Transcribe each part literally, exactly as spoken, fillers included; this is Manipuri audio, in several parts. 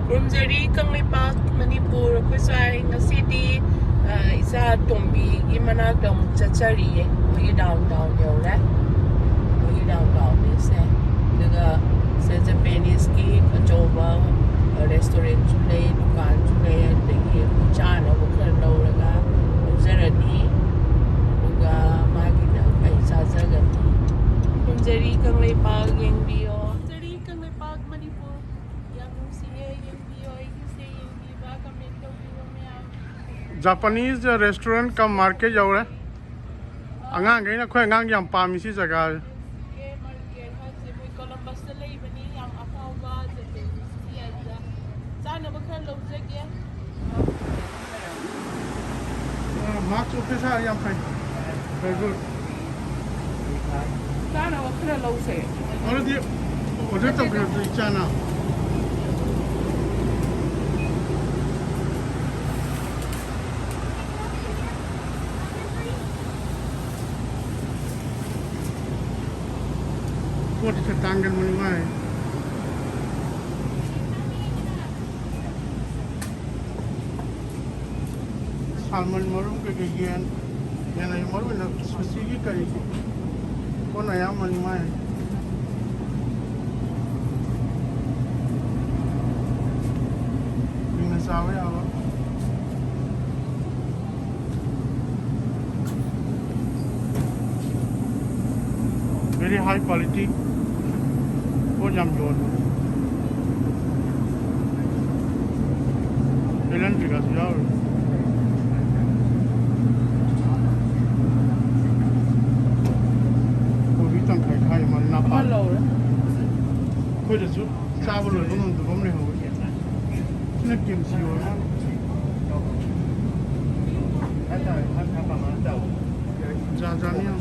ꯈꯨꯔꯨꯝꯖꯔꯤ ꯀꯪꯂꯩꯄꯥꯛ ꯃꯅꯤꯄꯨꯔ꯫ ꯑꯩꯈꯣꯏ ꯁ꯭ꯋꯥꯏ ꯉꯁꯤꯗꯤ, ꯑ, ꯏꯆꯥ ꯇꯣꯝꯕꯤꯒꯤ ꯃꯅꯥꯛꯇ ꯑꯃꯨꯛ ꯆꯠꯆꯔꯤꯌꯦ꯫ ꯃꯣꯏꯒꯤ ꯗꯥꯎꯟ ꯇꯥꯎꯟ ꯌꯧꯔꯦ꯫ ꯃꯣꯏꯒꯤ ꯗꯥꯎꯟ ꯇꯥꯎꯟꯅꯤꯁꯦ꯫ ꯑꯗꯨꯒ ꯁꯦ ꯖꯄꯦꯅꯤꯁꯀꯤ ꯑꯆꯧꯕ ꯔꯦꯁꯇꯨꯔꯦꯟꯁꯨ ꯂꯩ, ꯗꯨꯀꯥꯟꯁꯨ ꯂꯩ꯫ ꯑꯗꯒꯤ ꯆꯥꯅꯕ ꯈꯔ ꯂꯧꯔꯒ ꯂꯧꯖꯔꯅꯤ꯫ ꯑꯗꯨꯒ ꯃꯥꯒꯤꯗ ꯑꯩ ꯆꯥꯖꯒꯅꯤ꯫ ꯈꯨꯔꯨꯝꯖꯔꯤ ꯀꯪꯂꯩꯄꯥꯛ ꯌꯦꯡꯕꯤꯌꯣ꯫ ꯈꯨꯔꯨꯝꯖꯔꯤ ꯀꯪꯂꯩꯄꯥꯛ ꯃꯅꯤꯄꯨꯔ꯫ ꯌꯥꯝ ꯅꯨꯡꯁꯤꯌꯦ, ꯌꯦꯡꯕꯤꯌꯣ, ꯑꯩꯒꯤꯁꯦ ꯌꯦꯡꯕꯤꯕ, comment ꯇꯧꯕꯤꯕ ꯃꯌꯥꯝ꯫ Japanese restaurant cum market ꯌꯧꯔꯦ꯫ ꯑꯉꯥꯡꯈꯩꯅ, ꯑꯩꯈꯣꯏ ꯑꯉꯥꯡ ꯌꯥꯝ ꯄꯥꯝꯃꯤ ꯁꯤ ꯖꯒꯥꯁꯦ꯫ ꯁꯤꯒꯤ market ꯍꯥꯏꯁꯦ ꯃꯣꯏ ꯀꯣꯂꯝꯕꯁꯇ ꯂꯩꯕꯅꯤ, ꯌꯥꯝ ꯑꯐꯥꯎꯕ Japanese ꯀꯤ ꯑꯗꯨꯗ ꯆꯥꯅꯕ ꯈꯔ ꯂꯧꯖꯒꯦ꯫ ꯑ, ꯃꯥꯛꯁ ꯎꯞꯄꯦ ꯁꯥꯔ, ꯌꯥꯝ ꯐꯩ꯫ Very good꯫ ꯆꯥꯅꯕ ꯈꯔ ꯂꯧꯁꯦ꯫ Already order ꯇꯧꯈ꯭ꯔꯕꯗꯨ ꯏꯆꯥꯅ꯫ ꯄꯣꯠꯁꯦ ꯇꯥꯡꯒꯟꯕꯅꯤ ꯃꯥꯏ꯫ ꯁꯥꯜꯃꯟ ꯃꯔꯨꯝ ꯀꯩꯀꯩ, ꯌꯦꯟ, ꯌꯦꯟ ꯍꯥꯏꯗꯤ ꯃꯔꯨ ꯑꯣꯏꯅ ꯁꯨꯁꯤꯒꯤ ꯀꯔꯤꯒꯤ ꯄꯣꯠ ꯑꯌꯥꯝꯕꯅꯤ ꯃꯥꯏ꯫ ꯀꯨꯏꯅ ꯆꯥꯕ ꯌꯥꯕ꯫ Very high quality ꯄꯣꯠ ꯌꯥꯝ ꯌꯣꯜꯂꯤ꯫ ꯕꯦꯂꯟꯗ꯭ꯔꯤꯒꯁꯨ ꯌꯥꯎꯔꯤ꯫ ꯀꯣꯕꯤ ꯇꯪꯈꯥꯏ ꯈꯥꯏ ꯃꯔꯤ ꯅꯥꯄꯥ꯫ ꯑꯃ ꯂꯧꯔꯦ꯫ ꯑꯩꯈꯣꯏꯗꯁꯨ ꯆꯥꯕ ꯂꯣꯏꯕ ꯉꯝꯗꯕ ꯑꯃ ꯂꯩꯍꯧꯋꯦ꯫ ꯁꯤꯅ ꯀꯦꯝꯁꯤ ꯑꯣꯏꯔ ꯃꯥꯜꯂꯦ꯫ ꯖꯥꯠ ꯖꯥꯠꯅꯤ ꯌꯥꯝ꯫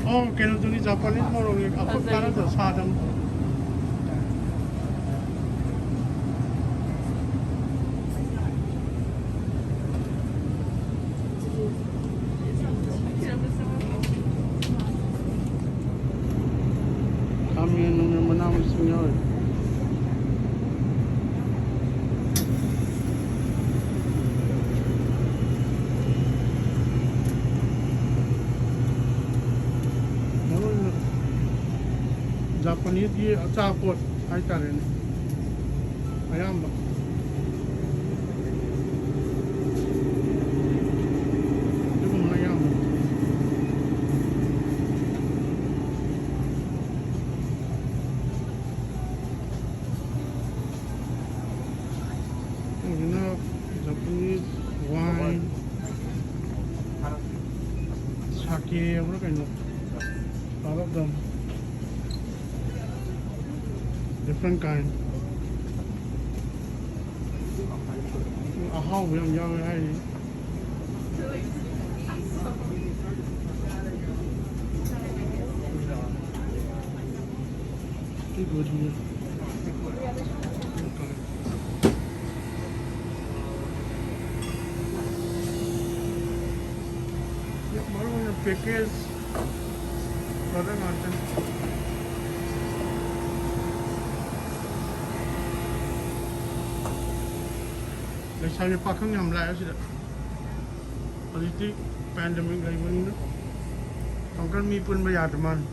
ꯑꯣ, ꯀꯩꯅꯣꯗꯨꯅꯤ, ꯖꯄꯥꯅꯤꯁ ꯃꯣꯔꯣꯛꯅꯤ, ꯑꯩꯈꯣꯏ ꯐꯖꯩ꯫ ꯀꯥꯟꯅꯗ ꯁꯥꯗꯕ꯫ ꯈꯥꯃꯦꯟ ꯅꯨꯡꯃꯦꯟ ꯃꯅꯥ ꯃꯁꯤꯡ ꯌꯥꯎꯔꯤ꯫ ꯄꯅꯤꯔꯒꯤ ꯑꯆꯥꯄꯣꯠ ꯍꯥꯏꯇꯥꯔꯦꯅꯦ, ꯑꯌꯥꯝꯕ ꯑꯗꯨꯒꯨꯝꯕ ꯑꯌꯥꯝꯕ꯫ ꯁꯤꯅ Japanese wine, sake ꯍꯥꯏꯕ꯭ꯔꯥ ꯀꯩꯅꯣ, all of them, different kind. ꯑꯍꯥꯎꯕ ꯌꯥꯝ ꯌꯥꯎꯋꯦ ꯍꯥꯏꯔꯤ꯫ ꯃꯔꯨ ꯑꯣꯏꯅ package product ꯉꯥꯛꯇꯅꯤ꯫ ꯂꯩꯁꯥꯕꯤ ꯄꯥꯈꯪ ꯌꯥꯝ ꯂꯥꯛꯑꯦ ꯁꯤꯗ꯫ ꯍꯧꯖꯤꯛꯇꯤ pandemic ꯂꯩꯕꯅꯤꯅ uncle ꯃꯤ ꯄꯨꯟꯕ ꯌꯥꯗ ꯃꯥꯜꯂꯦ꯫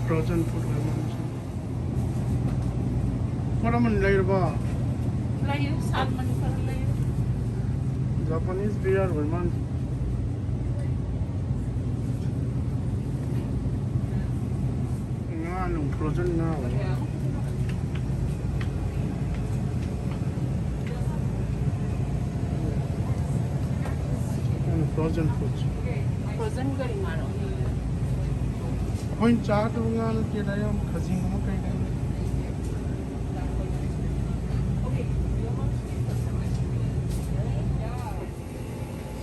Frozen food lemon. ꯄꯣꯠ ꯑꯃ ꯂꯩꯔꯕ? ꯂꯩꯌꯨ, salmon ꯈꯔ ꯂꯩꯌꯨ꯫ Japanese beer ꯑꯣꯏ ꯃꯥꯜꯂꯦ꯫ ꯉꯥ ꯅꯨꯡ, frozen ꯉꯥ ꯑꯣꯏ꯫ Frozen food꯫ Frozen ꯀꯔꯤ ꯉꯥꯅꯣ? ꯑꯩꯈꯣꯏꯅ ꯆꯥꯗꯕ ꯉꯥ ꯅꯠꯇꯦꯗ, ꯑꯌꯥꯝꯕ ꯈꯖꯤꯡ ꯑꯃ ꯀꯩ ꯀꯩꯅꯣ꯫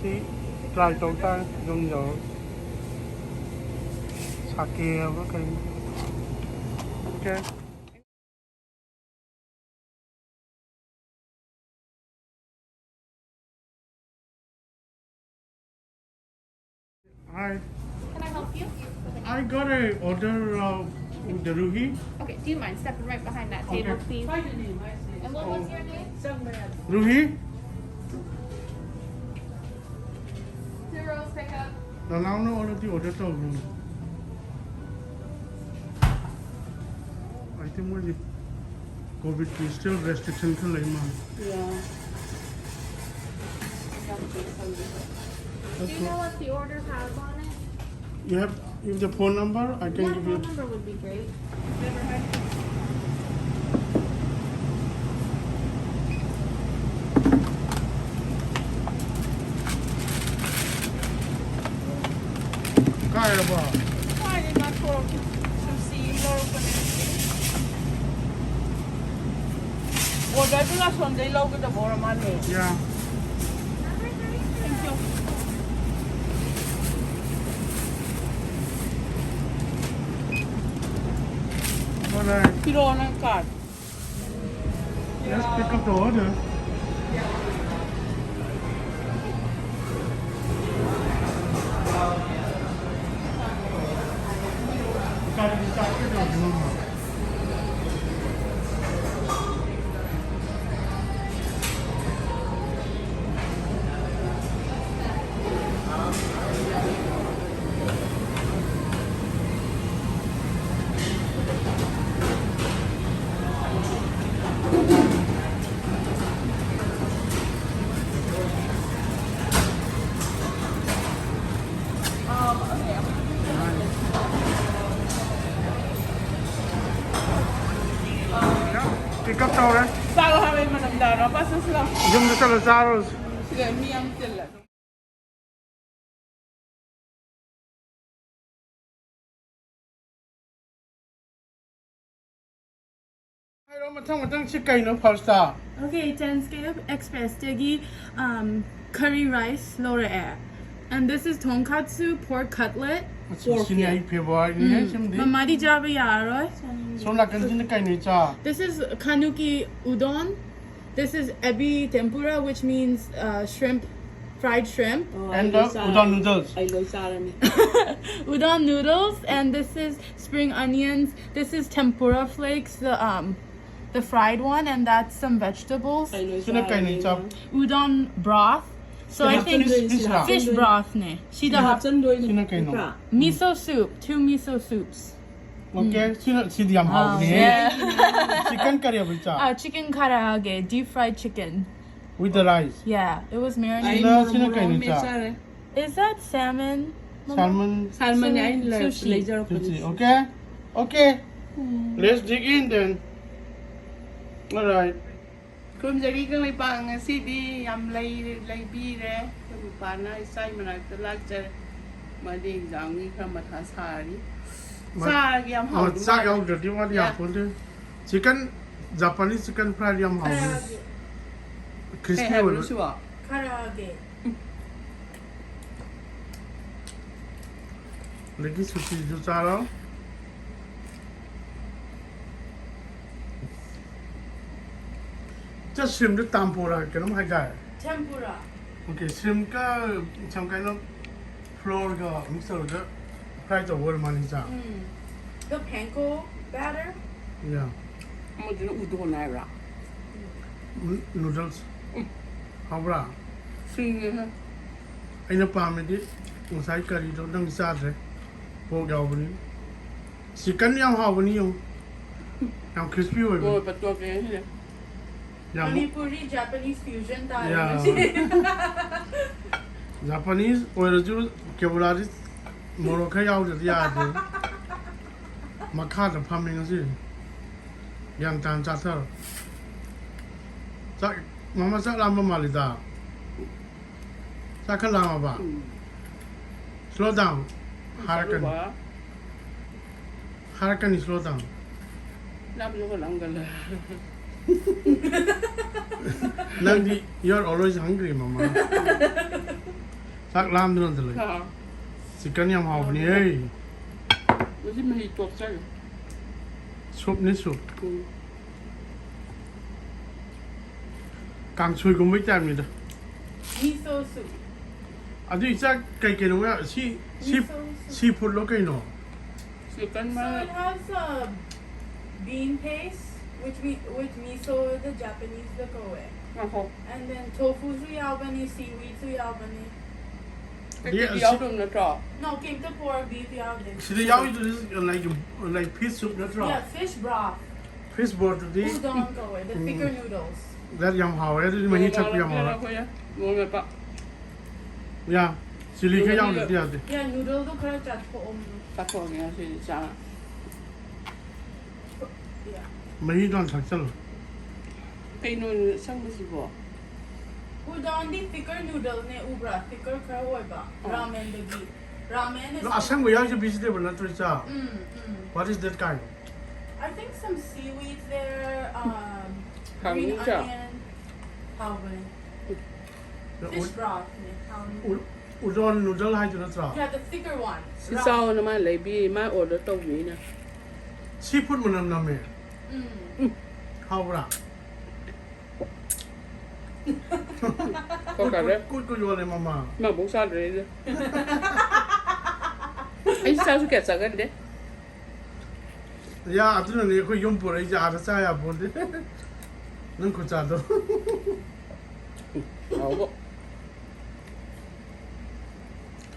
ꯁꯤ try ꯇꯧ ꯇꯥꯔꯦ ꯌꯨꯝ ꯌꯧꯔꯒ꯫ Sake ꯍꯥꯏꯕ꯭ꯔꯥ ꯀꯩꯅꯣ? Okay꯫ Hi, Can I help you? I got a order uh, with the ruhi. Okay, do you mind stepping right behind that table, Okay. Please? And what was your name? Ruhi, Two rolls pickup. ꯅꯅꯥꯎꯅ already order ꯇꯧꯈ꯭ꯔꯦ꯫ I think ꯃꯣꯏꯗꯤ COVID ꯀꯤ still restriction ꯈꯔ ꯂꯩ ꯃꯥꯜꯂꯦ꯫ Do you know what the order has on it? You have, if the phone number, I can Yeah, give phone you. Number would be great. ꯀꯥꯏꯔꯕ? ꯀꯥꯏꯗꯩ ꯉꯥꯛꯊꯣꯔꯛꯀꯦ? ꯁꯨꯝ ꯁꯤ ꯂꯧꯔꯛꯄꯅꯦ꯫ Order ꯗꯨ ꯑꯁꯣꯝꯗꯩ ꯂꯧꯒꯗꯕ ꯑꯣꯏꯔ ꯃꯥꯜꯂꯦ꯫ Yeah. Thank you. Alright. ꯄꯤꯔꯛꯑꯣ ꯅꯪ card. Let's pick up the order. Pick up ꯇꯧꯔꯦ꯫ ꯆꯥꯔꯣ ꯍꯥꯏꯕꯩ ꯃꯅꯝ ꯇꯥꯔꯣ? ꯄꯥꯁ ꯆꯠꯁꯤꯔꯣ? ꯌꯨꯝꯗ ꯆꯠꯂ ꯆꯥꯔꯨꯔꯁꯤ꯫ ꯁꯤꯗ ꯃꯤ ꯌꯥꯝ ꯆꯤꯜꯂꯦ꯫ ꯍꯥꯏꯔꯣ, ꯃꯊꯪ ꯃꯊꯪ ꯁꯤ ꯀꯩꯅꯣ first ꯇ? Okay, Tenskeok Express ꯇꯒꯤ um, curry rice ꯂꯧꯔꯛꯑꯦ꯫ And this is tonkatsu pork cutlet. ꯁꯤꯅꯤ ꯑꯩ favourite ꯅꯤ ꯁꯤꯃꯗꯤ꯫ ꯃꯃꯥꯗꯤ ꯆꯥꯕ ꯌꯥꯔꯔꯣꯏ꯫ ꯁꯣꯝ ꯅꯥꯀꯟꯁꯤꯅ ꯀꯩꯅꯣ ꯏꯆꯥ? This is kanuki udon. This is ebi tempura, which means uh, shrimp Fried shrimp, And the udon noodles. ꯑꯩ ꯂꯣꯏ ꯆꯥꯔꯅꯤ. Udon noodles, and this is spring onions. This is tempura flakes, the um, the fried one, and that's some vegetables. ꯑꯩ ꯂꯣꯏ ꯁꯤꯅ ꯀꯩꯅꯣ ꯆꯥꯔꯅꯤ. ꯏꯆꯥ? Udon broth. So I think Fish, fish ꯔꯥ? fish broth ne. ꯁꯤꯗ ꯍꯥꯞꯆꯟꯗꯣꯏꯅꯤ. ꯁꯤꯅ ꯀꯩꯅꯣ? ꯅꯠꯇ꯭ꯔꯥ? Miso soup, two miso soups. Okay, ꯁꯤꯅ ꯁꯤꯗꯤ ꯌꯥꯝ ꯍꯥꯎꯕꯅꯦ. Yeah. Chicken ꯀꯔꯤ ꯍꯥꯏꯕ ꯏꯆꯥ? Uh, chicken karaage, deep fried chicken. With the rice. Yeah, it was marinated. ꯁꯤꯅ ꯁꯤꯅ ꯀꯩꯅꯣ ꯏꯆꯥ? ꯆꯥꯔꯦ. Is that salmon? Mama? Salmon. ꯁꯥꯜꯃꯟꯅꯦ ꯑꯩꯅ ꯂꯩ- Sushi. ꯂꯩꯖꯔꯛꯄꯅꯤ. Sushi. Okay. Okay. Let's dig in then. All right. ꯈꯨꯔꯨꯝꯖꯔꯤ Kangleipak, ꯉꯁꯤꯗꯤ ꯌꯥꯝ ꯂꯩ ꯂꯩꯕꯤꯔꯦ꯫ ꯑꯩꯈꯣꯏ ꯅꯨꯄꯥꯅ ꯏꯆꯥꯒꯤ ꯃꯅꯥꯛꯇ ꯂꯥꯛꯆꯔꯦ꯫ ꯃꯥꯗꯤ ꯑꯦꯛꯖꯥꯝꯒꯤ ꯈꯔ ꯃꯊꯥ ꯁꯥꯔꯤ꯫ ꯃꯥ- ꯆꯥꯒꯤ ꯌꯥꯝ ꯑꯣ, ꯍꯥꯎꯗꯧ ꯆꯥꯛ ꯃꯥꯜꯂꯦ꯫ ꯌꯥꯎꯗ꯭ꯔꯗꯤ ꯃꯥꯗꯤ Yeah. ꯌꯥꯄꯣꯟꯇꯦ꯫ Chicken, Japanese chicken fried ꯌꯥꯝ ꯍꯥꯎꯕꯅꯦ꯫ ꯀꯩ Crispy ꯍꯥꯏꯕꯅꯣ ꯑꯣꯏꯕ꯫ ꯁꯤꯕꯣ? Karaage. ꯑꯗꯒꯤ sushiꯁꯨ ꯆꯥꯔꯣ꯫ ꯏꯆꯥ, shrimpꯗ tempura ꯀꯩꯅꯣꯝ ꯍꯥꯏꯇꯥꯔꯦ꯫ Tempura. Okay, shrimpꯀ some kind of flourꯒ mix ꯇꯧꯔꯒ fry ꯇꯧꯕ ꯑꯣꯏꯔ ꯃꯥꯜꯂꯦ ꯏꯆꯥ꯫ Mm. The panko batter. Yeah. ꯑꯃꯗꯨꯅ udon ꯍꯥꯏꯕ꯭ꯔꯥ? Noodles. ꯍꯥꯎꯕ꯭ꯔꯥ? ꯁꯤꯡꯉꯦ꯫ ꯑꯩꯅ ꯄꯥꯝꯃꯤꯗꯤ ꯉꯁꯥꯏ curryꯗꯣ ꯅꯪ ꯆꯥꯗ꯭ꯔꯦ꯫ Pork ꯌꯥꯎꯕꯅꯤ꯫ Chicken ꯌꯥꯝ ꯍꯥꯎꯕꯅꯤ ꯌꯦꯡꯉꯨ꯫ ꯌꯥꯝ crispy ꯑꯣꯏꯕꯅꯤ꯫ ꯂꯣꯏ ꯄꯠꯇꯣꯛꯀꯦ ꯁꯤꯗ꯫ ꯌꯥꯝ Manipuri Japanese fusion Yeah. ꯇꯥꯔꯦ. Japanese ꯑꯣꯏꯔꯁꯨ vocabulary ꯃꯣꯔꯣꯛ ꯈꯔ ꯌꯥꯎꯗ꯭ꯔꯗꯤ ꯌꯥꯗꯦ꯫ ꯃꯈꯥꯗ ꯐꯝꯃꯤ ꯉꯁꯤ꯫ ꯒ꯭ꯌꯥꯟ ꯇꯥꯅ ꯆꯥꯊꯔꯣ꯫ ꯆꯥꯛ, ꯃꯃꯥ ꯆꯥꯛ ꯂꯥꯝꯕ ꯃꯥꯜꯂꯤꯗ꯫ ꯆꯥꯛ ꯈꯔ ꯂꯥꯝꯃꯕ? ꯎꯝ꯫ Slow down. ꯍꯥꯏꯔꯛꯀꯅꯤ꯫ ꯍꯥꯏꯔꯛꯀꯅꯤ, slow down. ꯂꯥꯝꯁꯨ ꯈꯔ ꯂꯥꯝꯒꯜꯂꯦ꯫ ꯅꯪꯗꯤ you are always hungry, ꯃꯃꯥ꯫ ꯆꯥꯛ ꯂꯥꯝꯗꯅ ꯑꯝꯇ ꯂꯩ꯫ ꯍꯥ꯫ Chicken ꯌꯥꯝ ꯍꯥꯎꯕꯅꯦ ꯍꯦ꯫ ꯃꯁꯤ ꯃꯍꯤ ꯇꯣꯠꯆꯒꯦ꯫ Soupꯅꯤ, soup꯫ ꯎꯝ꯫ ꯀꯥꯡꯁꯣꯏꯒꯨꯝꯕꯩ typeꯅꯤꯗ꯫ Miso soup. ꯑꯗꯨ ꯏꯆꯥ ꯀꯩ ꯀꯩꯅꯣ ꯃꯌꯥꯝ ꯁꯤ ꯁꯤ Miso soup. ꯁꯤ ꯐꯨꯗꯂꯣ ꯀꯩꯅꯣ? Chicken So it has a bean paste, which we with miso, the Japanese the koe. ꯉꯥꯏꯈꯣ꯫ And then tofuꯁꯨ ꯌꯥꯎꯕꯅꯤ, seaweedꯁꯨ ꯌꯥꯎꯕꯅꯤ. ꯀꯩꯀꯩꯗꯤ ꯑꯁꯤ- ꯌꯥꯎꯗꯕ ꯅꯠꯇ꯭ꯔꯣ? No, ꯀꯩꯝꯇ pork, beef ꯌꯥꯎꯗꯦ. ꯁꯤꯗ ꯌꯥꯎꯔꯤꯗꯨꯗꯤ like like fish soup ꯅꯠꯇ꯭ꯔꯣ? Yeah, fish broth. Fish brothꯗꯨꯗꯤ Udon koe, the thicker noodles. That ꯌꯥꯝ ꯍꯥꯎꯋꯦ꯫ ꯑꯗꯨꯗꯤ ꯃꯍꯤ ꯊꯛꯄ ꯌꯥꯝ ꯍꯥꯎꯋꯦ꯫ ꯑꯩꯈꯣꯏꯅ ꯃꯣꯔꯣꯛ ꯃꯦꯠꯄ ꯌꯥ, ꯆꯤꯂꯤ ꯈꯔ ꯌꯥꯎꯗ꯭ꯔꯗꯤ ꯌꯥꯗꯦ꯫ Yeah, noodleꯗꯣ ꯈꯔ ꯆꯥꯊꯣꯛꯑꯝꯃꯣ. ꯆꯥꯊꯣꯛꯑꯒꯦ ꯉꯁꯤꯗꯤ ꯆꯥ꯫ Yeah. ꯃꯍꯤꯗꯣ ꯍꯥꯟꯅ ꯊꯛꯆꯜꯂꯣ꯫ ꯀꯩꯅꯣ ꯑꯁꯪꯕꯁꯤꯕꯣ? Udonꯗꯤ thicker noodleꯅꯦ, ꯎꯕ꯭ꯔꯥ? Thicker ꯈꯔ ꯑꯣꯏꯕ. ꯑꯣ꯫ Ramenꯗꯒꯤ. Ramen is ꯑꯗꯣ ꯑꯁꯪꯕ ꯌꯥꯎꯔꯤꯁꯦ vegetable ꯅꯠꯇ꯭ꯔꯣ ꯏꯆꯥ? ꯎꯝ, ꯎꯝ. What is that kind? I think some seaweed there, um, green ꯍꯥꯎꯅꯤꯗ꯫ Onion. ꯍꯥꯎꯕꯅꯦ. Fish brothꯅꯦ. ꯍꯥꯎꯅꯤ. ꯎ- Udon noodle ꯍꯥꯏꯗꯨ ꯅꯠꯇ꯭ꯔꯣ? Yeah, the thicker one. ꯁꯤ ꯆꯥꯎꯅ ꯃꯥ ꯂꯩꯕꯤ ꯃꯥ order ꯇꯧꯕꯤꯅ꯫ Seafood ꯃꯅꯝ ꯅꯝꯃꯦ꯫ ꯎꯝ. ꯍꯥꯎꯕ꯭ꯔꯥ? ꯀꯣꯛ ꯀꯥꯔꯦ꯫ ꯀꯨꯠ ꯀꯨꯠ ꯌꯣꯜꯂꯦ ꯃꯃꯥ꯫ ꯃꯥꯕꯨꯛ ꯆꯥꯗ꯭ꯔꯦ ꯑꯩꯁꯦ꯫ ꯑꯩ ꯆꯥꯁꯨ ꯀꯌꯥ ꯆꯥꯒꯟꯗꯦ꯫ ꯌꯥ, ꯑꯗꯨꯅꯅꯦ ꯑꯩꯈꯣꯏ ꯌꯨꯝ ꯄꯨꯔꯛꯏꯁꯦ, ꯑꯥꯗ ꯆꯥ ꯌꯥꯄꯣꯟꯇꯦ꯫ ꯅꯪ ꯈꯨꯠꯆꯥꯗꯣ꯫ ꯍꯥꯎꯕ꯫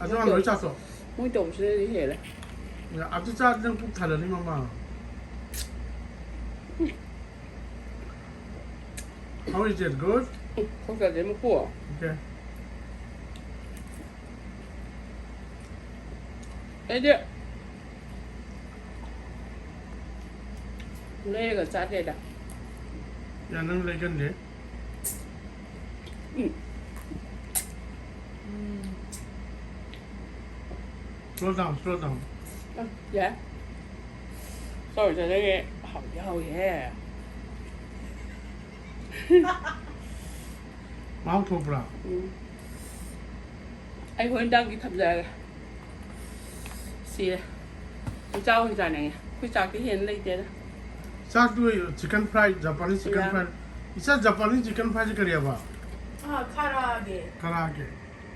ꯑꯗꯨ ꯍꯥꯟꯅ ꯂꯣꯏ ꯆꯥꯊꯣꯛ꯫ ꯃꯣꯏ ꯇꯧꯕꯁꯤꯅꯗꯤ ꯍꯦꯜꯂꯦ꯫ ꯌꯥ, ꯑꯗꯨ ꯆꯥꯔꯗꯤ ꯅꯪ ꯄꯨꯛ ꯊꯜꯂꯅꯤ ꯃꯃꯥ꯫ How is it? Good? ꯎꯝ, ꯈꯣꯡ ꯆꯥꯗꯦ ꯃꯀꯨ꯫ Okay. ꯑꯩꯗꯤ ꯂꯩꯔꯒ ꯆꯥꯗꯦꯗ꯫ ꯌꯥ, ꯅꯪ ꯂꯩꯒꯟꯗꯦ꯫ ꯎꯝ꯫ ꯎꯝ. Slow down, slow down. ꯎꯝ, ꯌꯥꯏ꯫ ꯆꯥꯎ ꯆꯥꯖꯒꯦ꯫ ꯍꯥꯎꯗꯤ ꯍꯥꯎꯏꯍꯦ꯫ ꯃꯍꯥꯎ ꯊꯣꯛꯄ꯭ꯔꯥ? ꯎꯝ꯫ ꯑꯩ ꯍꯣꯔꯦꯟ ꯅꯨꯡꯗꯥꯡꯒꯤ ꯊꯝꯖꯔꯒꯦ꯫ ꯁꯤꯔꯦ꯫ ꯑꯩ ꯆꯥꯛ ꯑꯣꯏꯅ ꯆꯥꯅꯤꯡꯉꯦ꯫ ꯑꯩꯈꯣꯏ ꯆꯥꯛꯇꯤ ꯍꯦꯟꯅ ꯂꯩꯇꯦꯗ꯫ ꯆꯥꯛꯇꯨ chicken fry, Japanese chicken Yeah. fry꯫ ꯏꯆꯥ, Japanese chicken fry ꯁꯦ ꯀꯔꯤꯑꯕ? ꯑꯥ, ꯈꯔꯥꯒꯦ꯫ ꯈꯔꯥꯒꯦ꯫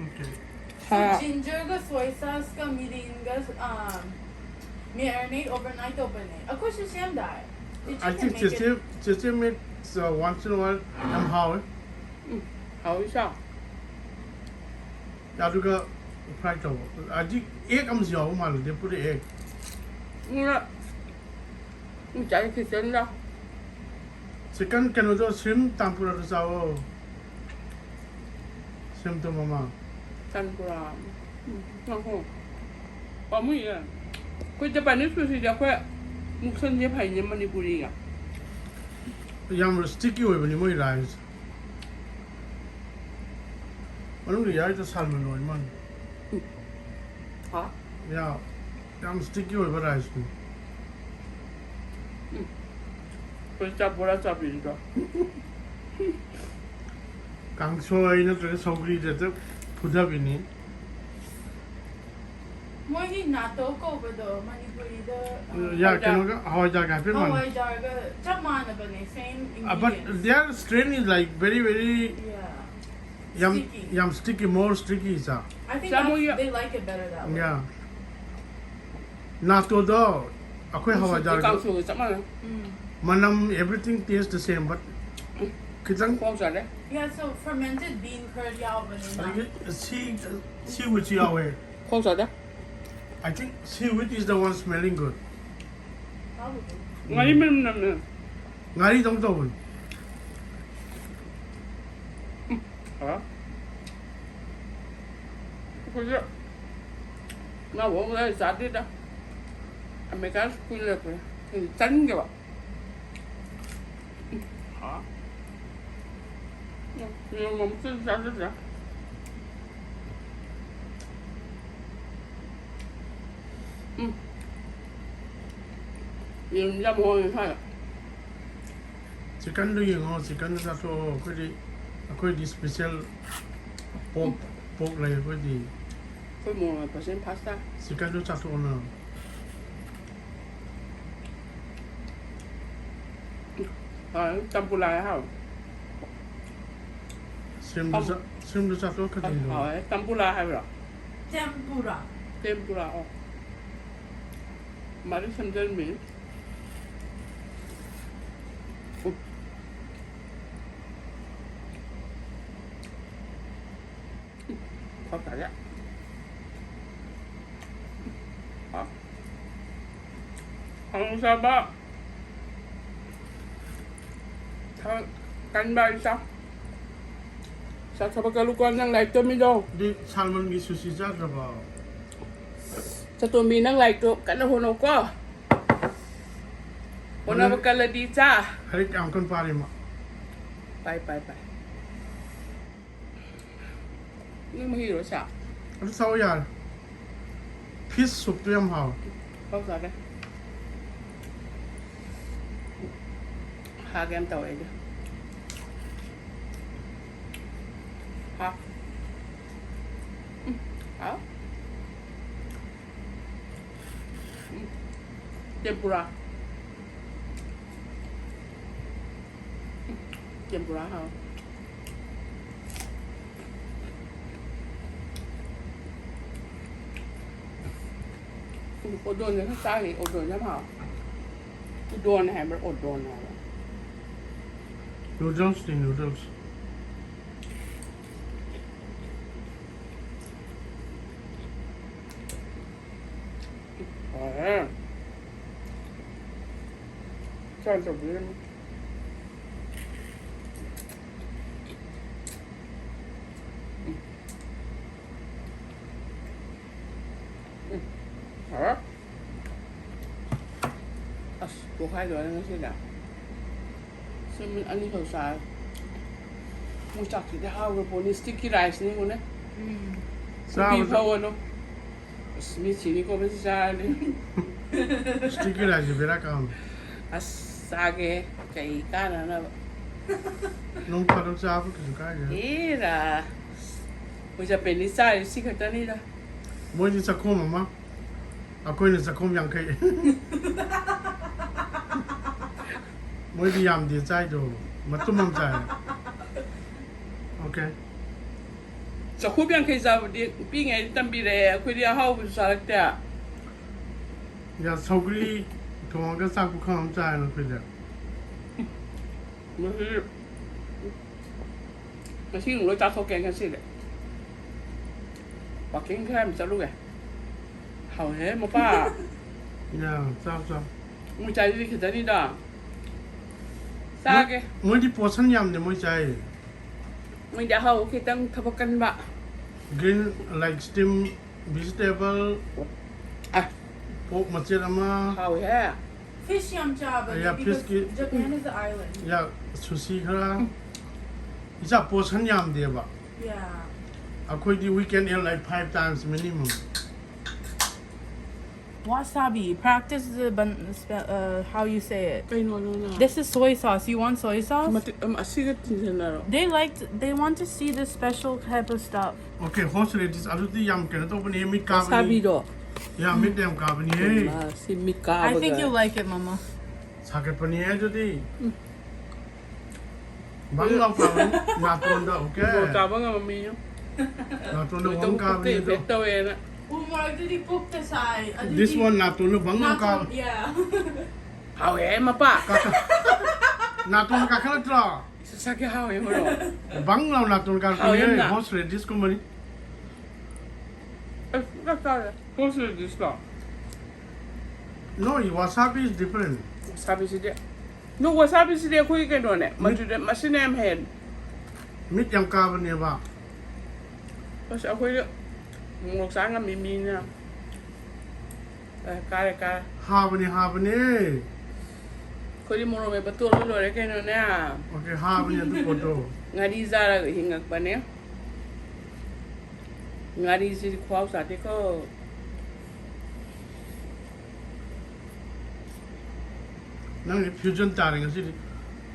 Okay꯫ ꯈꯔꯥ꯫ Ginger ꯒ soy sauce ꯒ ꯃꯤꯔꯤꯟꯒ, ꯑꯥ, marinate overnight ꯇꯧꯕꯅꯦ꯫ ꯑꯩꯈꯣꯏꯁꯨ ꯁꯦꯝꯗꯥꯏ꯫ Did you I can think make ꯆꯦꯆꯦ, it? ꯆꯦꯆꯦ made, uh, once in a while ꯌꯥꯝ ꯍꯥꯎꯋꯦ꯫ ꯎꯝ, ꯍꯥꯎꯋꯤ ꯁꯥ꯫ ꯑꯗꯨꯒ fry ꯇꯧꯕ꯫ ꯑꯗꯤ egg ꯑꯃꯁꯨ ꯌꯥꯎꯕ ꯃꯥꯜꯂꯦ, they put egg꯫ ꯎꯝ, ꯎꯝ, ꯆꯥꯏ kitchen ꯗ꯫ Chicken ꯀꯩꯅꯣꯗꯣ, shrimp tempura ꯗꯣ ꯆꯥꯎꯋꯣ꯫ Shrimp ꯇꯣ ꯃꯃꯥ꯫ Tempura꯫ ꯎꯝ, ꯉꯥꯏꯈꯣ꯫ ꯄꯥꯝꯃꯨꯏꯌꯦ꯫ ꯑꯩꯈꯣꯏ Japanese food ꯁꯤꯗꯤ ꯑꯩꯈꯣꯏ ꯃꯨꯛꯁꯟꯁꯦ ꯐꯩꯅꯦ ꯃꯅꯤꯄꯨꯔꯤꯒ꯫ ꯌꯥꯝ sticky ꯑꯣꯏꯕꯅꯤ ꯃꯣꯏ rice꯫ ꯃꯅꯨꯡꯗ ꯌꯥꯎꯔꯤꯗꯣ salmon ꯑꯣꯏ ꯃꯥꯜꯂꯦ꯫ ꯍꯥ? ꯌꯥ, ꯌꯥꯝ sticky ꯑꯣꯏꯕ rice ꯅꯤ꯫ ꯎꯝ꯫ ꯑꯩꯈꯣꯏ ꯆꯥꯛ ꯕꯣꯔꯥ ꯆꯥꯕꯤꯔꯤꯗꯣ꯫ ꯀꯥꯡꯁꯣꯏ ꯅꯠꯇ꯭ꯔꯒ ꯁꯧꯒ꯭ꯔꯤꯗ ꯍꯦꯛꯇ ꯐꯨꯊꯕꯤꯅꯤ꯫ ꯃꯣꯏꯒꯤ ꯅꯥꯇꯣ ꯀꯧꯕꯗꯣ ꯃꯅꯤꯄꯨꯔꯤꯗ, ꯑ, ꯌꯥ, ꯍꯋꯥꯏꯖꯥꯔ꯫ ꯀꯩꯅꯣꯒ ꯍꯋꯥꯏꯖꯥꯔꯒ ꯍꯥꯏꯐꯦꯠ ꯃꯥꯟꯅꯩ꯫ ꯍꯋꯥꯏꯖꯥꯔꯒ ꯆꯞ ꯃꯥꯟꯅꯕꯅꯦ, same ingredients. Uh, but their strain is, like, very, very, yeah, ꯌꯥꯝ, sticky꯫ ꯌꯥꯝ sticky, more sticky ꯆꯥ꯫ I think ꯆꯥꯃꯣ that's, ꯌꯥ-, they like it better that way꯫ Yeah꯫ ꯅꯥꯇꯣꯗꯣ ꯑꯩꯈꯣꯏ ꯍꯋꯥꯏꯖꯥꯔꯒ ꯀꯥꯡꯁꯣꯏꯒ ꯆꯞ ꯃꯥꯟꯅꯩ꯫ ꯎꯝ꯫ ꯃꯅꯝ, everything taste the same, but ꯎꯝ꯫ ꯈꯤꯇꯪ ꯈꯣꯡ ꯆꯥꯗꯦ꯫ Yeah, so fermented bean ꯈꯔ ꯌꯥꯎꯕꯅꯤꯅ꯫ ꯑꯗꯒꯤ ꯁꯤ, seaweedꯁꯨ ꯌꯥꯎꯋꯦ꯫ ꯈꯣꯡ ꯆꯥꯗꯦ꯫ I think seaweed is the one smelling good꯫ ꯉꯥꯔꯤ ꯃꯅꯝ ꯅꯝꯃꯦ꯫ ꯉꯥꯔꯤꯗꯧ ꯇꯧꯕꯅꯤ꯫ ꯎꯝ꯫ ꯍꯥ? ꯑꯩꯈꯣꯏꯁꯨ ꯉꯥ ꯃꯑꯣꯡ ꯂꯩ ꯆꯥꯗꯦꯗ꯫ ꯑꯃꯦꯔꯤꯀꯥꯟ ꯁ꯭ꯀꯨꯜ ꯂꯩꯔꯛꯄꯅꯦ꯫ ꯑꯩꯗꯤ ꯆꯥꯅꯤꯡꯗꯦꯕ꯫ ꯎꯝ꯫ ꯍꯥ? ꯎꯝ, ꯌꯦꯔꯨꯝ ꯑꯃꯨꯛꯇ ꯆꯥꯖꯗ꯭ꯔꯦ꯫ ꯎꯝ꯫ ꯌꯦꯔꯨꯝ ꯌꯥꯝ ꯍꯣꯡꯉꯦ ꯁ꯭ꯋꯥꯏꯗ꯫ Chickenꯗꯨ ꯌꯦꯡꯉꯣ, chickenꯗꯨ ꯆꯥꯊꯣꯛꯑꯣ꯫ ꯑꯩꯈꯣꯏꯗꯤ, ꯑꯩꯈꯣꯏꯗꯤ special pork, pork ꯂꯩ ꯑꯩꯈꯣꯏꯗꯤ꯫ ꯑꯩꯈꯣꯏ ꯃꯣꯔꯣꯛ ꯃꯦꯠꯄꯁꯦ ꯐꯥꯁ ꯇꯥꯏ꯫ Chickenꯗꯨ ꯆꯥꯊꯣꯛꯑꯣ ꯅꯪ꯫ ꯍꯥꯎꯋꯦ, tempura ꯍꯥꯎꯋꯦ꯫ ꯁꯤꯝꯗ ꯆꯥ-, ꯁꯤꯝꯗ ꯆꯥꯊꯣꯛꯈ꯭ꯔꯗꯤ ꯂꯣꯏꯔꯦ꯫ ꯍꯥꯎꯋꯦ꯫ ꯇꯝꯄꯨꯂꯥ ꯍꯥꯏꯕ꯭ꯔꯣ? Tempura꯫ ꯇꯦꯝꯄꯨꯔꯥ, ꯑꯣ꯫ ꯃꯥꯗꯤ ꯁꯦꯝꯖꯟꯕꯤꯅꯤ꯫ ꯎꯝ꯫ ꯎꯝ꯫ ꯈꯔ ꯇꯥꯔꯦ꯫ ꯍꯥꯎ꯫ ꯍꯥꯎ ꯆꯥꯕ꯫ ꯊꯕꯛ ꯀꯟꯕ ꯏꯆꯥ꯫ ꯏꯆꯥ ꯊꯕꯛ ꯀꯜꯂꯨꯀꯣ, ꯅꯪ ꯂꯥꯏꯔꯤꯛ ꯇꯝꯃꯤꯗꯣ꯫ ꯑꯗꯨ ꯁꯥꯜꯃꯟꯒꯤ ꯁꯨꯁꯤ ꯆꯥꯗ꯭ꯔꯕꯣ? ꯆꯇꯣꯝꯕꯤ, ꯅꯪ ꯂꯥꯏꯔꯤꯛꯇꯣ ꯀꯟꯅ ꯍꯣꯠꯅꯧꯀꯣ꯫ ꯍꯣꯠꯅꯕ ꯀꯜꯂꯗꯤ ꯏꯆꯥ꯫ ꯂꯥꯏꯔꯤꯛ ꯌꯥꯝ ꯀꯟꯅ ꯄꯥꯔꯤ ꯃꯥ꯫ ꯄꯥꯏ, ꯄꯥꯏ, ꯄꯥꯏ꯫ ꯅꯪ ꯃꯍꯤꯔꯣ ꯁꯥ? ꯑꯗꯨ ꯊꯛꯑꯣ ꯌꯥꯔꯦ꯫ Fish soupꯇꯨ ꯌꯥꯝ ꯍꯥꯎꯋꯦ꯫ ꯄꯥꯎ ꯆꯥꯒꯦ꯫ ꯍꯥꯒꯦ ꯌꯥꯝ ꯇꯧꯋꯦ ꯑꯩꯗꯤ꯫ ꯍꯥ꯫ ꯎꯝ, ꯍꯥꯎ꯫ ꯎꯝ꯫ Tempura꯫ ꯎꯝ꯫ Tempura ꯍꯥꯎ꯫ ꯎꯝ, ꯑꯣꯗꯣꯟꯁꯦ ꯈꯔ ꯆꯥꯈꯤ꯫ ꯑꯣꯗꯣꯟꯁꯦ ꯌꯥꯝ ꯍꯥꯎ꯫ ꯎꯗꯣꯟ ꯍꯥꯏꯕ꯭ꯔꯥ? ꯑꯣꯗꯣꯟ ꯍꯥꯏꯕ꯭ꯔꯥ? Noodlesꯅꯤ, noodles꯫ ꯍꯥꯎꯋꯦ꯫ ꯆꯥ ꯇꯧꯕꯤꯔꯝꯃꯤ꯫ ꯎꯝ꯫ ꯎꯝ꯫ ꯍꯥꯎꯋꯦ꯫ ꯑꯁ, ꯄꯣꯛꯈꯥꯏꯗꯣꯔꯦ ꯉꯁꯤꯗꯤ꯫ ꯁꯤ ꯃꯤꯅꯤꯠ ꯑꯅꯤꯈꯛ ꯆꯥꯔꯦ꯫ ꯃꯣꯏ ꯆꯥꯛꯁꯤꯗꯤ ꯍꯥꯎꯈ꯭ꯔ ꯄꯣꯠꯅꯤ꯫ Sticky riceꯅꯤ ꯌꯦꯡꯉꯨꯅꯦ꯫ ꯎꯝ꯫ ꯆꯥꯕꯗ ꯐꯥꯎꯒꯅꯨ꯫ ꯑꯁ, ꯃꯤ ꯁꯤꯅꯤꯀꯣ ꯃꯁꯤ ꯆꯥꯔꯗꯤ꯫ Sticky riceꯁꯦ ꯕꯦꯔꯥ ꯀꯥꯕꯅꯤ꯫ ꯑꯁ, ꯆꯥꯒꯦ꯫ ꯀꯩ ꯀꯥꯟꯅꯅꯕ꯫ ꯅꯣꯡ ꯐꯥꯗꯣꯛ ꯆꯥꯕ ꯀꯩꯁꯨ ꯀꯥꯏꯗꯦ꯫ ꯑꯦꯔꯥ꯫ ꯃꯣꯏ ꯖꯄꯦꯟꯗꯤ ꯆꯥꯔꯤ ꯁꯤ ꯈꯛꯇꯅꯤꯗ꯫ ꯃꯣꯏꯗꯤ ꯆꯥꯛꯈꯣꯝ ꯑꯃ, ꯑꯩꯈꯣꯏꯅ ꯆꯥꯛꯈꯣꯝ ꯌꯥꯡꯈꯩ꯫ ꯃꯣꯏꯗꯤ ꯌꯥꯝꯗꯦ ꯆꯥꯏꯗꯣ, ꯃꯇꯨꯝ ꯑꯃ ꯆꯥꯏ꯫ ꯑꯣ, ꯆꯥꯛꯈꯨꯝ ꯌꯥꯡꯈꯩ ꯆꯥꯕꯗꯤ ꯄꯤꯛꯏꯉꯩꯗ ꯇꯝꯕꯤꯔꯛꯑꯦ, ꯑꯩꯈꯣꯏꯗꯤ ꯑꯍꯥꯎꯕꯁꯨ ꯆꯥꯔꯛꯇꯦ꯫ ꯌꯥ, ꯁꯧꯒ꯭ꯔꯤ ꯊꯣꯡꯉꯒ ꯆꯥꯛ ꯄꯨꯈꯝ ꯑꯃ ꯆꯥꯏ ꯑꯩꯈꯣꯏꯗꯤ꯫ ꯉꯁꯤ, ꯉꯁꯤ ꯂꯣꯏ ꯆꯥꯊꯣꯛꯀꯦ ꯉꯁꯤꯗꯤ꯫ ꯋꯥꯀꯤꯡ ꯈꯔ ꯌꯥꯝ ꯆꯠꯂꯨꯒꯦ꯫ ꯍꯥꯎꯋꯦꯍꯦ ꯃꯄꯥ꯫ ꯌꯥ, ꯆꯥꯎ, ꯆꯥꯎ꯫ ꯃꯣꯏ ꯆꯥꯏꯗꯨꯗꯤ ꯈꯤꯇꯅꯤꯗ꯫ ꯆꯥꯒꯦ꯫ ꯃꯣꯏꯗꯤ ꯄꯣꯠꯁꯟ ꯌꯥꯝꯗꯦ ꯃꯣꯏ ꯆꯥꯏ꯫ ꯃꯣꯏꯗꯤ ꯑꯍꯥꯎꯕ ꯈꯤꯇꯪ ꯊꯕꯛ ꯀꯟꯕ꯫ Green, like, steam vegetable, ꯑ꯫ Pork ꯃꯆꯦꯠ ꯑꯃ꯫ ꯍꯥꯎꯋꯦꯍꯦ꯫ Fish ꯌꯥꯝ ꯆꯥꯕꯅꯦ, yeah, because fishꯀꯤ, Japan is an island. Yeah, sushi ꯈꯔ꯫ ꯏꯆꯥ ꯄꯣꯠꯁꯟ ꯌꯥꯝꯗꯦꯕ꯫ Yeah. ꯑꯩꯈꯣꯏꯗꯤ we can eat, like, five times minimum. Wasabi. Practice the ban-, spe-, uh, how you say it. ꯀꯩꯅꯣ ꯅꯪꯅ? This is soy sauce. You want soy sauce? ꯃꯇꯤꯛ ꯑꯃ ꯑꯁꯤꯒ ꯇꯤꯟꯁꯤꯟꯅꯔꯣ꯫ They liked, they want to see this special type of stuff. Okay, horseradish. ꯑꯗꯨꯗꯤ ꯌꯥꯝ ꯀꯩꯅꯣ ꯇꯧꯕꯅꯦ, ꯃꯤꯠ ꯀꯥꯕꯅꯤ꯫ ꯋꯥꯁꯥꯕꯤꯗꯣ꯫ ꯌꯥ, ꯃꯤꯠ ꯌꯥꯝ ꯀꯥꯕꯅꯤꯍꯦ꯫ ꯃꯥ, ꯁꯤ ꯃꯤꯠ ꯀꯥꯕꯒ꯫ I think you like it, Mama. ꯁꯥꯒꯠꯄꯅꯤꯍꯦ ꯑꯗꯨꯗꯤ꯫ ꯎꯝ꯫ ꯕꯪ ꯂꯥꯎ ꯀꯥꯕꯅꯤ ꯅꯥꯇꯣꯟꯗ, okay? ꯃꯣꯔꯣꯛ ꯆꯥꯕ ꯉꯝꯕ ꯃꯤ꯫ ꯅꯥꯇꯣꯟꯗ ꯂꯣꯏꯇꯧ ꯕꯪ ꯀꯥꯕꯅꯤ ꯄꯨꯛꯇ ꯑꯗꯣ꯫ Effect ꯇꯧꯋꯦꯅ꯫ ꯎ ꯃꯣꯔꯣꯛꯇꯨꯗꯤ ꯄꯨꯛꯇ ꯁꯥꯏ꯫ ꯑꯗꯨꯗꯤ This one ꯅꯥꯇꯣꯟꯗ ꯕꯪ ꯂꯥꯎ ꯅꯥꯇꯣꯟ, ꯀꯥꯕ꯫ Yeah. ꯍꯥꯎꯋꯦ ꯃꯄꯥ꯫ ꯀꯥꯈꯠ-, ꯅꯥꯇꯣꯟ ꯀꯥꯈꯠꯂꯛꯇ꯭ꯔꯣ? ꯁꯛꯀꯦ ꯍꯥꯎꯋꯦ ꯃꯣꯔꯣꯛ꯫ ꯕꯪ ꯂꯥꯎ ꯅꯥꯇꯣꯟ ꯀꯥꯔꯛꯄꯅꯦ, ꯍꯥꯎꯋꯦ ꯌꯥꯝꯅ꯫ Horseradish ꯀꯨꯝꯕꯅꯤ꯫ ꯑꯁ, ꯆꯥꯛ ꯆꯥꯔꯦ꯫ Horseradish low? No, wasabi is different. Wasabiꯁꯤꯗꯤ꯫ No, wasabiꯁꯤꯗꯤ ꯑꯩꯈꯣꯏꯒꯤ ꯀꯩꯅꯣꯅꯦ꯫ ꯃꯤꯠ-, ꯃꯆꯨꯗ ꯃꯁꯤꯅ ꯌꯥꯝ ꯍꯦꯟ꯫ ꯃꯤꯠ ꯌꯥꯝ ꯀꯥꯕꯅꯦꯕ꯫ ꯑꯁ, ꯑꯩꯈꯣꯏꯗꯤ ꯃꯣꯔꯣꯛ ꯆꯥ ꯉꯝꯃꯤ ꯃꯤꯅ꯫ ꯑ, ꯀꯥꯔꯦ, ꯀꯥꯔꯦ꯫ ꯍꯥꯕꯅꯦ, ꯍꯥꯕꯅꯦ꯫ ꯑꯩꯈꯣꯏꯗꯤ ꯃꯣꯔꯣꯛ ꯃꯦꯠꯄ ꯇꯣꯠꯂ ꯂꯣꯏꯔꯦ ꯀꯩꯅꯣꯅꯦ꯫ Okay, ꯍꯥꯕꯅꯦ ꯑꯗꯨ ꯄꯣꯠꯇꯣ꯫ ꯉꯥꯔꯤ ꯆꯥꯔꯒ ꯍꯤꯡꯉꯛꯄꯅꯦ꯫ ꯉꯥꯔꯤꯁꯤꯗꯤ ꯈꯨꯍꯥꯎ ꯆꯥꯗꯦꯀꯣ꯫ ꯅꯪꯗꯤ fusion ꯇꯥꯔꯦ ꯉꯁꯤꯗꯤ꯫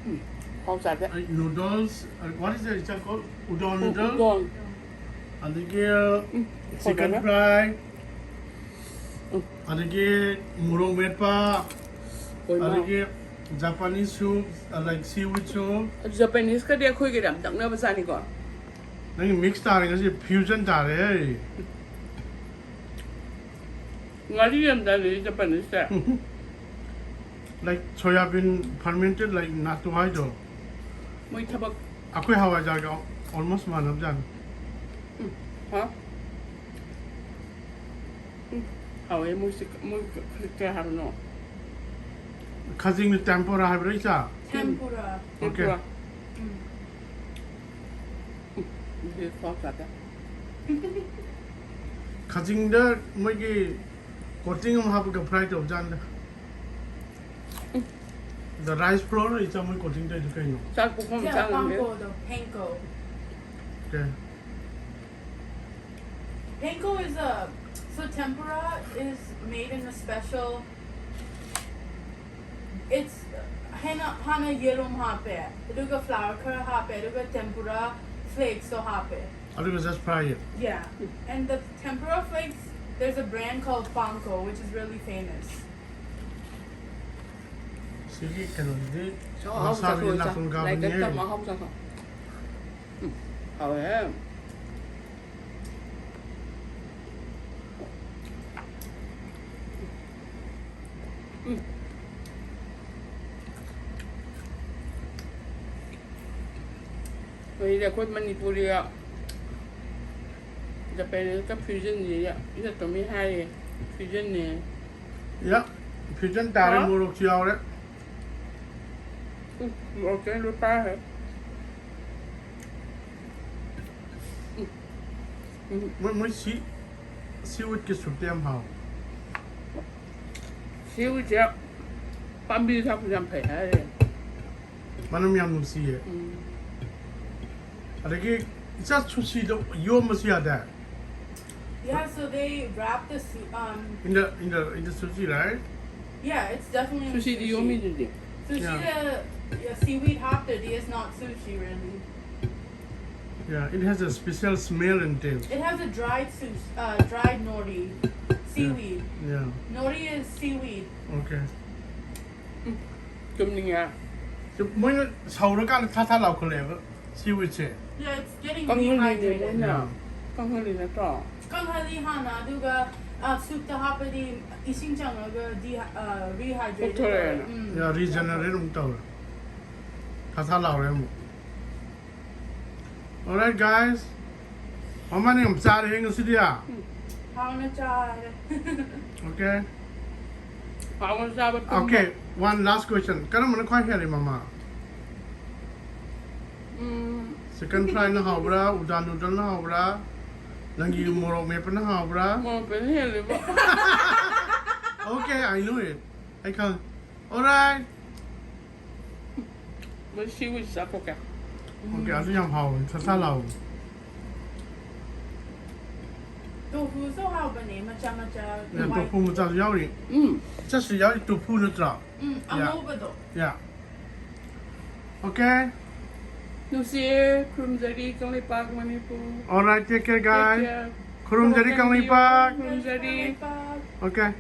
ꯎꯝ, ꯈꯨꯍꯥꯎ ꯆꯥꯗꯦ꯫ ꯑꯩ noodles, ꯑ, what is that? It's called udon ꯎ-, noodle? Udon꯫ ꯑꯗꯒꯤ ꯎꯝ, chicken ꯐꯖꯔꯦ꯫ Fry꯫ ꯎꯝ꯫ ꯑꯗꯒꯤ ꯃꯣꯔꯣꯛ ꯃꯦꯠꯄ, ꯍꯣꯏ, ꯃꯥ꯫ ꯑꯗꯒꯤ Japanese soup, like seaweed soup꯫ ꯑꯗꯨ Japaneseꯀꯗꯤ ꯑꯩꯈꯣꯏꯒꯗꯤ ꯌꯥꯝ ꯅꯛꯅꯕ ꯖꯥꯠꯅꯤꯀꯣ꯫ ꯅꯪꯒꯤ ꯃꯤꯛꯁ ꯇꯥꯔꯦ ꯉꯁꯤ, ꯐ꯭ꯌꯨꯖꯟ ꯇꯥꯔꯦ꯫ ꯉꯥꯔꯤ ꯌꯥꯝ ꯆꯥꯅꯩ ꯖꯄꯥꯅꯤꯁꯇ꯫ Like soya bean fermented, like natto ꯍꯥꯏꯗꯣ꯫ ꯃꯣꯏ ꯊꯕꯛ ꯑꯩꯈꯣꯏ ꯍꯋꯥꯏꯖꯥꯔꯒ almost ꯃꯥꯟꯅꯕꯖꯥꯠꯅꯤ꯫ ꯍꯥ? ꯎꯝ, ꯍꯥꯎꯋꯦ꯫ ꯃꯣꯏꯁꯦ, ꯃꯣꯏ ꯀ-, ꯀ-, ꯀꯩ ꯍꯥꯏꯕꯅꯣ? ꯈꯖꯤꯡꯗ ꯇꯦꯝꯄꯣꯔꯥ ꯍꯥꯏꯕ꯭ꯔꯥ, ꯏꯆꯥ? Tempura. Okay. ꯇꯦꯝꯄꯨꯔꯥ꯫ ꯎꯝ. ꯎꯝ, ꯁꯤ ꯈ꯭ꯋꯥꯡ ꯆꯥꯗꯦ꯫ ꯈꯖꯤꯡꯗ ꯃꯣꯏꯒꯤ coating ꯑꯃ ꯍꯥꯞꯄꯒ fry ꯇꯧꯕꯖꯥꯠꯅꯤꯗ꯫ The rice flour, ꯏꯆꯥ, ꯃꯣꯏ coating ꯇꯧꯔꯤꯗꯣ ꯀꯩꯅꯣ? ꯆꯥꯛ ꯄꯨꯈꯝ Yeah, ꯆꯥꯡꯉꯝꯃꯦ꯫ panko, the panko. Okay. Panko is a, so tempura is made in a special, it's ꯍꯥꯟꯅ ꯍꯥꯟꯅ ꯌꯦꯔꯨꯝ ꯍꯥꯞꯄꯦ, ꯑꯗꯨꯒ flour ꯈꯔ ꯍꯥꯞꯄꯦ, ꯑꯗꯨꯒ tempura flakes ꯇꯣ ꯍꯥꯞꯄꯦ. ꯑꯗꯨꯒ just fry it. Yeah, and the tempura flakes, there's a brand called Panko, which is really famous. ꯁꯤꯒꯤ ꯀꯩꯅꯣꯗꯨꯗꯤ ꯆꯥꯛ ꯑꯍꯥꯎꯕ ꯃꯁꯥꯒꯤ ꯆꯥꯊꯣꯛꯑꯣ, ꯏꯆꯥ꯫ ꯅꯥꯇꯣꯟ ꯂꯥꯏꯔꯤꯛ ꯀꯥꯕꯅꯤꯍꯦ꯫ ꯇꯝꯕ ꯑꯍꯥꯎꯕ ꯆꯥꯊꯣꯛ꯫ ꯎꯝ, ꯍꯥꯎꯋꯦ꯫ ꯎꯝ꯫ ꯍꯧꯖꯤꯛꯇꯤ ꯑꯩꯈꯣꯏ ꯃꯅꯤꯄꯨꯔꯤꯒ ꯖꯄꯥꯅꯤꯁꯀ fusionꯅꯤ, ꯏꯅꯠꯇꯣꯃꯤ ꯍꯥꯏꯔꯤ꯫ Fusionꯅꯤ꯫ ꯌꯥ, fusion ꯇꯥꯔꯦ, ꯍꯥ? ꯃꯣꯔꯣꯛꯁꯨ ꯌꯥꯎꯔꯦ꯫ ꯎꯝ, ꯃꯣꯔꯣꯛꯁꯦ ꯂꯣꯏ ꯄꯥꯏꯈ꯭ꯔꯦ꯫ ꯎꯝ, ꯎꯝ꯫ ꯃꯣꯏ, ꯃꯣꯏ ꯁꯤ, seaweedꯀꯤ ꯁꯨꯞꯇꯤ ꯌꯥꯝ ꯍꯥꯎꯋꯦ꯫ Seaweedꯁꯦ ꯄꯥꯝꯕꯤꯗ ꯊꯥꯛꯄꯁꯦ ꯌꯥꯝ ꯐꯩ ꯍꯥꯏꯔꯦ꯫ ꯃꯅꯝ ꯌꯥꯝ ꯅꯨꯡꯁꯤꯌꯦ꯫ ꯎꯝ꯫ ꯑꯗꯒꯤ ꯏꯆꯥ, sushiꯗꯣ ꯌꯣꯝꯕꯁꯨ ꯌꯥꯗꯦ꯫ Yeah, so they wrap the su- um In the, in the, in the sushi, right? yeah, it's definitely in Sushiꯗꯤ sushi. ꯌꯣꯝꯃꯤꯗꯨꯗꯤ꯫ Sushi Yeah. The, yeah, seaweed haptedi is not sushi really. Yeah, it has a special smell and taste. It has a dried sushi, uh, dried nori, seaweed. Yeah. Nori is seaweed. Okay. ꯆꯨꯝꯅꯤꯡꯉꯦ꯫ ꯃꯣꯏꯅ ꯁꯧꯔꯀꯥꯟꯗ ꯊꯥ ꯊꯥ ꯂꯥꯎꯈꯠꯂꯛꯑꯦꯕ seaweedꯁꯦ꯫ Yeah, it's getting ꯀꯪꯍꯜꯂꯤꯅꯦ Rehydrated. ꯃꯣꯏꯅ꯫ Yeah. ꯀꯪꯍꯜꯂꯤ ꯅꯠꯇ꯭ꯔꯣ? ꯀꯪꯍꯜꯂꯤ ꯍꯥꯟꯅ, ꯑꯗꯨꯒ ꯁꯨꯞꯇ ꯍꯥꯞꯄꯗꯤ ꯏꯁꯤꯡ ꯆꯪꯉꯒ ꯔꯤꯍꯥꯏꯗ꯭ꯔꯦꯠ ꯄꯣꯞꯊꯣꯔꯛꯑꯦꯅ꯫ ꯎꯝ. Yeah, regenerate ꯑꯃꯨꯛ ꯇꯧꯔꯦ꯫ ꯊꯥ ꯊꯥ ꯂꯥꯎꯔꯦ ꯑꯃꯨꯛ꯫ Alright guys, ꯃꯃꯥꯅ ꯌꯥꯝ ꯆꯥꯔꯦ ꯉꯁꯤꯗꯤ꯫ ꯍꯥꯎꯅ ꯆꯥꯔꯦ꯫ Okay. ꯍꯥꯎꯅ ꯆꯥꯕ ꯇꯨꯝꯕ꯫ Okay, one last question. ꯀꯔꯝꯕꯅ ꯈ꯭ꯋꯥꯏ ꯍꯦꯜꯂꯤ ꯃꯃꯥ? ꯎꯝ, Chicken fry ꯅ ꯍꯥꯎꯕ꯭ꯔꯥ? Udon noodle ꯅ ꯍꯥꯎꯕ꯭ꯔꯥ? ꯅꯪꯒꯤ ꯃꯣꯔꯣꯛ ꯃꯦꯠꯄꯅ ꯍꯥꯎꯕ꯭ꯔꯥ? ꯃꯣꯔꯣꯛ ꯃꯦꯠꯄꯅ ꯍꯦꯜꯂꯦꯕ꯫ Okay, I know it. ꯑꯩ ꯈꯪꯉꯦ꯫ Alright. ꯃꯁꯤ ꯁꯤꯋꯤꯠ ꯆꯥꯊꯣꯛꯀꯦ꯫ Okay, ꯑꯗꯨ ꯌꯥꯝ ꯍꯥꯎꯕꯅꯤ, ꯊꯥ ꯊꯥ ꯂꯥꯎꯕꯅꯤ꯫ ꯇꯣꯐꯨꯁꯨ ꯍꯥꯎꯕꯅꯦ, ꯃꯆꯥ ꯃꯆꯥ꯫ Yeah, White. tofu ꯃꯆꯥꯁꯨ ꯌꯥꯎꯔꯤ꯫ ꯎꯝ, ꯆꯠꯁꯨ ꯌꯥꯎꯔꯤ, tofu ꯅꯠꯇ꯭ꯔꯣ? ꯎꯝ, ꯑꯉꯧꯕꯗꯣ꯫ Yeah. Okay. ꯅꯨꯡꯁꯤꯌꯦ, ꯈꯨꯔꯨꯝꯖꯔꯤ Kangleipak Manipur. Alright, take care, guys. Take care. ꯈꯨꯔꯨꯝꯖꯔꯤ Kangleipak. ꯈꯨꯔꯨꯝꯖꯔꯤ꯫ Okay.